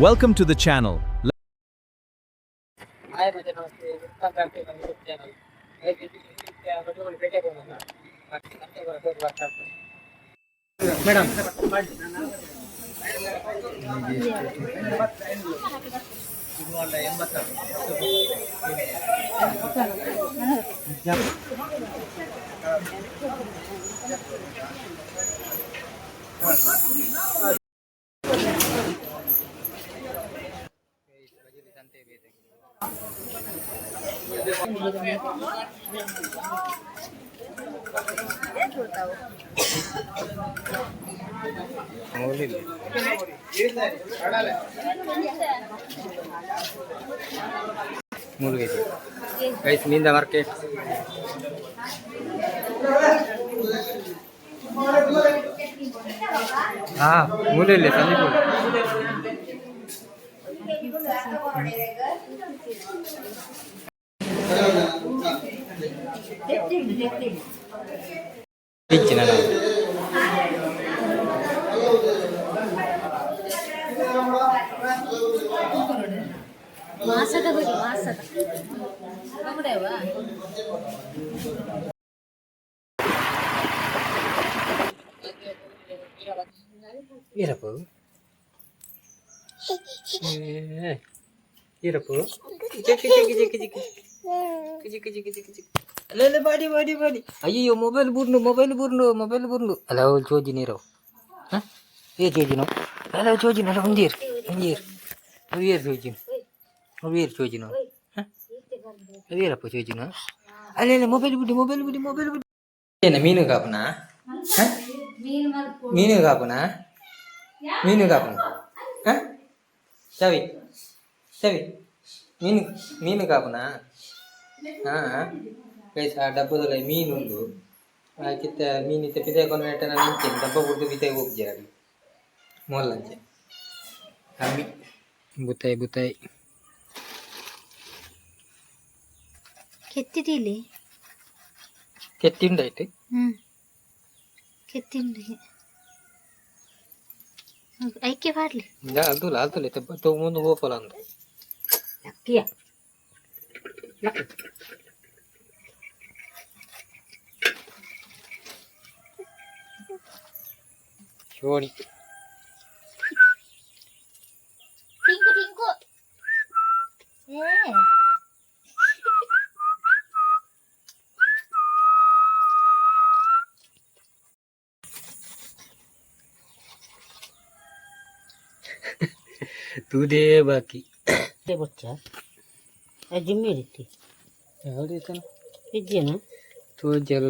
Welcome to the channel. Hi ಮತ್ತೆ namaste, welcome back to my YouTube channel. ಪೇಟೆಗೆ ಹೋಗೋಣ. Madam, ಇದು ಅಲ್ಲ 86. 3 ಕೆಜಿ. ಗೈಸ್, ಮೀನ್ದ ಮಾರ್ಕೆಟ್. ಹಾ, ಮೂಲೆ ಇಲ್ಲ ಸಂದೀಪ್. ಇಚ್ಚಿನ ನಾವು ಮಾಸದ ಬಿಡಿ ಮಾಸದ. ಈರಪ್ಪು, ಈರಪ್ಪು, ಚಿಕ್ಕಿ ಚಿಕ್ಕಿ ಚಿಕ್ಕಿ ಚಿಕ್ಕಿ ಚಿಕ್ಕಿ ಚಿಕ್ಕಿ ಚಿಕ್ಕಿ ಚಿಕ್ಕಿ. ಅಲ್ಲ ಅಲ್ಲ, ಬಾಡಿ ಬಾಡಿ ಬಾಡಿ. ಅಯ್ಯೋ, ಮೊಬೈಲ್ ಬೂರ್ನು, ಮೊಬೈಲ್ ಬೂರ್ನು, ಮೊಬೈಲ್ ಬೂರ್ನು. ಅಲ್ಲ, ಅವ್ಳು ಚೋಜಿ ನೀರು. ಹಾಂ, ಏ ಚೋಜಿನೋ? ಅಲ್ಲ, ಚೋಜಿನ ಅಲ್ಲ. ಒಂಜೇರು ಒಂಜೇರು ಅವೇರು ಚೋಜಿನ, ಅವೇರು ಚೋಜಿನೋ? ಹಾಂ, ಅವೇರಪ್ಪ ಚೋಜಿನೋ? ಅಲ್ಲ ಅಲ್ಲ, ಮೊಬೈಲ್ ಬಿಡಿ, ಮೊಬೈಲ್ ಬಿಡಿ, ಮೊಬೈಲ್ ಬಿಡಿ. ಏನ ಮೀನು ಕಾಪುನಾ? ಹಾಂ, ಮೀನು ಕಾಪುನಾ? ಮೀನು ಕಾಪುನ? ಹಾಂ, ಸವಿ ಸವಿ. ಮೀನು ಮೀನು ಕಾಪುನಾ? ಹಾಂ ಗೈಸ್, ಆ ಡಬ್ಬದಲ್ಲ ಮೀನು ಉಂಡು. ಕಿತ್ತ ಮೀನು ಇತ್ತ ಪಿದಾಯಿ ಕೊನೆಟ ನಾನು ನಿಂತೇನೆ. ಡಬ್ಬ ಕುಡ್ದು ಪಿದಾಯಿ ಹೋಗ್ಜಾರ ಮೊಲ್ಲಂಚೆ ಅಮ್ಮಿ ಬುತ್ತಾಯಿ ಬುತ್ತಾಯಿ. ಕೆತ್ತಿದೀಲಿ. ಕೆತ್ತಿಂಡಾಯ್ತು. ಹ್ಮ್, ಕೆತ್ತಿಂಡಿ ಐಕೆ ಬಾರ್ಲಿ. ಅಲ್ದುಲ್ಲ ಅಲ್ದುಲ್ಲ, ಮುಂದೆ ಹೋಗಲ್ಲ ಅಂದು. ಲಕ್ಕಿಯ. ಶೋಣಿ. ಟಿಂಕು ಟಿಂಕು, ಏ. ತೂದೇ ಬಾಕಿ. ಬೊಚ್ಚ ಜಿಮ್ಮೆ ರೀತಿ. ಯಾವ್ದು? ಇಜ್ಜೇನ? ತೋಜಲ್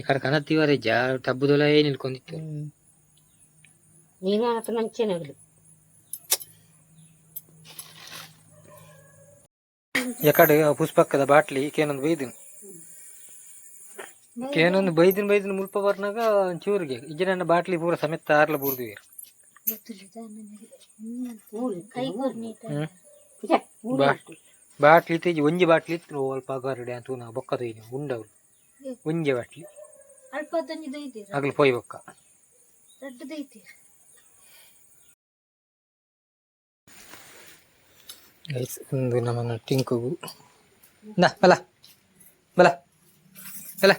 ಎಕಡೆ ಕನತ್ತೀವರೆ ಜಾ ಡಬ್ಬದೊಲ ಏ ನಿಲ್ಕೊಂಡಿತ್ತು. ನೀನು ಆತ ನಂಚೇನಾಗಲಿ. ಎಕಡೆ ಪುಷ್ಪಕ್ಕದ ಬಾಟ್ಲಿ ಕೇನೊಂದು ಬೈದಿನ, ಕೇನೊಂದು ಬೈದಿನ ಬೈದಿನ. ಮುಲ್ಪ ಬರ್ನಾಗ ಚೂರಿಗೆ ಇಜ್ಜನ ಬಾಟ್ಲಿ ಪೂರ ಸಮೇತ ಆರ್ಲ ಬೂರ್ದುವೀರು. ಕೈ ಕೊರ್ನಿ. ಹ್ಮ್, ಬಾಟ್ಲಿ ತೇಜಿ ಒಂಜಿ ಬಾಟ್ಲಿ ಇತ್ತು. ಅಲ್ಪ ಅಗರಡೆ ಅಂತ ನಾ ಬೊಕ್ಕ ತೊಯ್ನಿ ಉಂಡವ್ರು ಒಂಜಿ ಬಾಟ್ಲಿ. ಅಲ್ಪ ದೊಂಜಿ ದೊಯ್ತೀರ. ಅಗಲು ಪೋಯ್ ಬೊಕ್ಕ. ದೊಡ್ಡ ದೊಯ್ತೀರ. ಗೈಸ್, ಒಂದು ನಮ್ಮನ್ನ ಟಿಂಕುಗು. ನಾ ಬಲ ಬಲ ಬಲ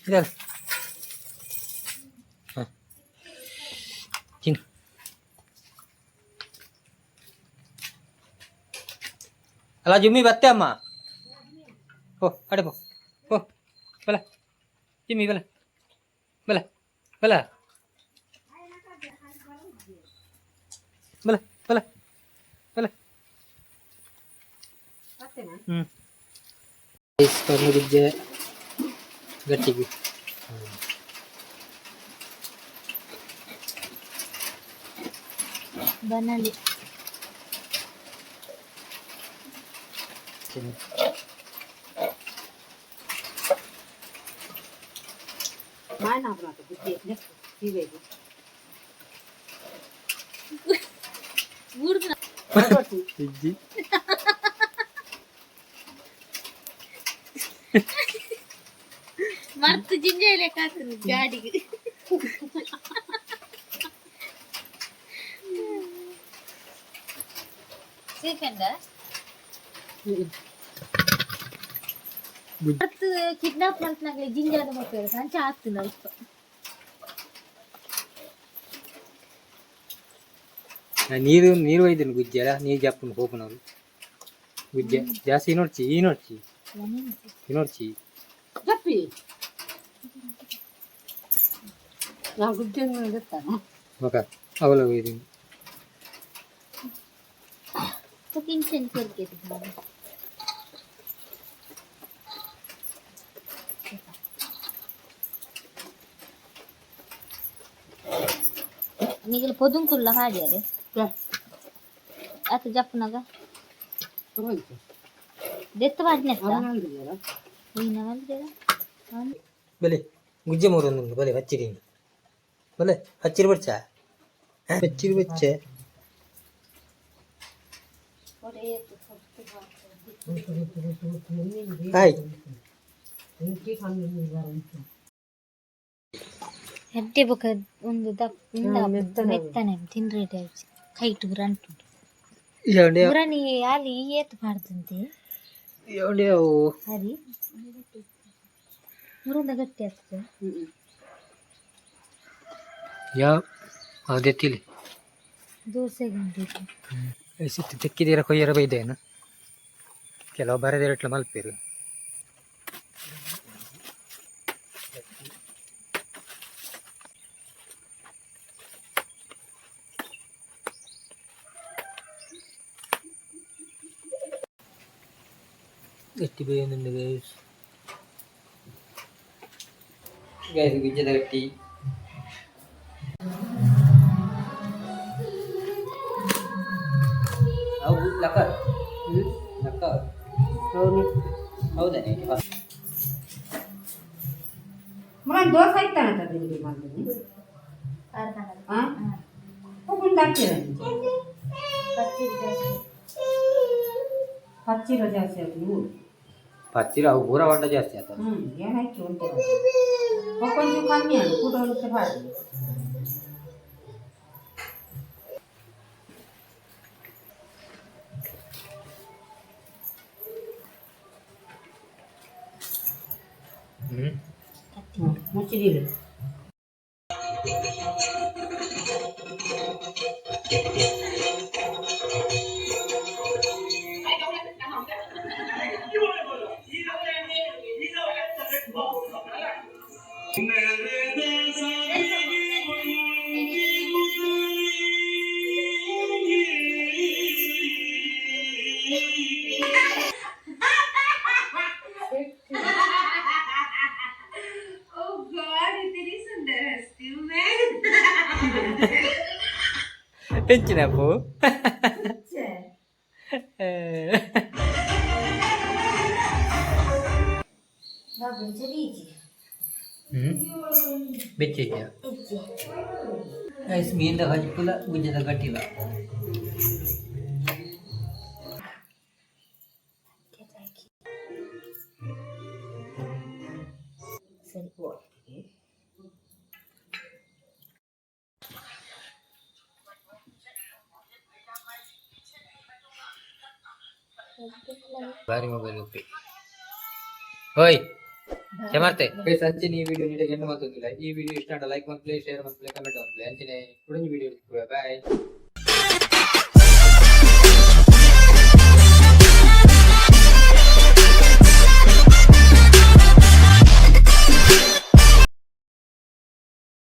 ಇದಲ್ಲ. ಹಾಂ, ತಿನ್ನು. ಅಲ್ಲ ಜುಮ್ಮಿ, ಬತ್ತೆ ಅಮ್ಮ. ಓ ಅಡೆ ಪೋ ಪೋ. ಬಲ ಜಿಮ್ಮಿ, ಬಲ ಬಲ ಬಲ ಬಲ ಬಲ ಬಲ. ಹ್ಞೂ ಗಿಜ್ಜೆ ಗಟ್ಟಿಗೆ. ಬನಲಿ. ಮಾಯನ ಬುದ್ಧಿ ಸೀವೆಗೆ. ಊರ್ದು. ಇಜ್ಜಿ. ಮರ್ತು ಜಿಂಜೆ ಲೆಕ್ಕ ಹಾಕುದು ಗಾಡಿಗೆ. ಶ್ರೀಖಂಡ ಕಿಡ್ನಾಪ್ ಮಾಡ್ತಾಗಲೇ ಜಿಂಜಾದ ಮಕ್ಕಳು ಸಂಚ ಆಗ್ತದೆ ಅಲ್ಪ. ನೀರು ನೀರು ಒಯ್ದನು ಗುಜ್ಜೆ ಅಲ್ಲ, ನೀರು ಜಾಪುಂಡು ಪೋಪುನವ್ರು ಗುಜ್ಜೆ ಜಾಸ್ತಿ ನೋಡ್ಚಿ ಈ ನೋಡ್ಚಿ ಈ ನೋಡ್ಚಿ. ಜಪ್ಪಿ ನಾ ಗುಜ್ಜೆ ಇರ್ತಾನೆ. ఒక ಅವಲ ಒಯ್ದು. ಕಿಂಚನ್ ಕೊರ್ಗೆ. ನಿಗಲ ಪೊದುಂಕುಲ್ಲ ಹಾಡ್ಯಾರೆ ಆತ ಜಪ್ಪುನಾಗ ದೆತ್ತ ಪಾಡ್ನೆತ್ತ ಈನ ಮಲ್ದಿರ. ಬಲೆ ಗುಜ್ಜೆ ಮೂರು ಒಂದುಂಡು, ಬಲೆ ಹಚ್ಚಿರಿ, ಬಲೆ ಹಚ್ಚಿರಿ ಬಚ್ಚ, ಹಚ್ಚಿರಿ ಬಚ್ಚ. ಹಾಯ್. ಎಡ್ಡೆ ಬೊಕ ಒಂದು ದಪ್ ಮೆತ್ತನೆ ತಿನ್ರೆ ಕೈಟ್ ಅಂಟುಂಡು. ಯಾವಂಡೆ? ಪುರಾಣಿ ಅಲ್ಲಿ ಏತ್ ಪಾಡ್ದಂತೆ. ಯಾವಂಡೆ ಅವು? ಹರಿ ಮುರಂದ ಗಟ್ಟಿ ಆಗ್ತದೆ. ಯಾವ ಅವು ತಿಲಿ. ದೋಸೆ ಗಂಟೆ. ಸಿಟ್ಟು ತೆಕ್ಕಿದೀರ ಕೊಯ್ಯರ ಬೈದೇನು ಕೆಲವು ಬರದಿರಟ್ಲ ಮಲ್ಪೇರು. ಗಟ್ಟಿ ಬೇಯೊಂದುಂಡು ಗೈಸ್, ಗೈಸ್, ಗುಜ್ಜದ ಗಟ್ಟಿ. ಅವು ಲಕ ಲಕ. ಹೌದಾ? ಮುರಾನ್ ದೋಸೆ ಆಯ್ತಾನಂತ ತಿಂಡಿ ಮಾಡ್ತೀನಿ. ಹಾಂ, ಹೋಗುಂಡು ಹಾಕ್ತೀರ. ಪಚ್ಚಿರೋ ಜಾಸ್ತಿ ಆಯ್ತು ಇವು. ಪಚ್ಚಿರ ಅವು ಪೂರ ಹೊಂಡ ಜಾಸ್ತಿ ಆತ. ಹ್ಞೂ, ಏನಾಯ್ತು ಉಂಟು కొంచెం ಕಮ್ಮಿ ಅದು ಕೂಡ ಒಂದು ಬಾರಿ. ಹ್ಞೂ. ಹ್ಞೂ, ಮುಚ್ಚಿದಿಲ್ಲ. ಎಂಚಿನಪ್ಪು? ಹ್ಞೂ, ಬೆಚ್ಚಿದ್ಯಾ? ಗೈಸ್, ಮೀನ್ದ ಹಜ್ಪುಲ ಗುಜ್ಜದ ಗಟ್ಟಿಲ್ಲ. ಸರಿ. ಬಾರಿ ಮೊಬೈಲ್ ಉಪ್ಪಿ ಓಯ್ ಮಾಡ್ತೆ. ಗೈಸ್, ಅಂಚಿನ ಈ ವಿಡಿಯೋ ನೀಟಾಗಿ ಎಂಡ್ ಮಾಡ್ತೊಂದಿಲ್ಲ. ಈ ವಿಡಿಯೋ ಇಷ್ಟ ಲೈಕ್ ಮಲ್ಪಲೆ, ಶೇರ್ ಮಲ್ಪಲೆ, ಕಮೆಂಟ್ ಮಲ್ಪಲೆ. ಅಂಚಿನ ಕುಡಂಜಿ ವಿಡಿಯೋ. ಬಾಯ್.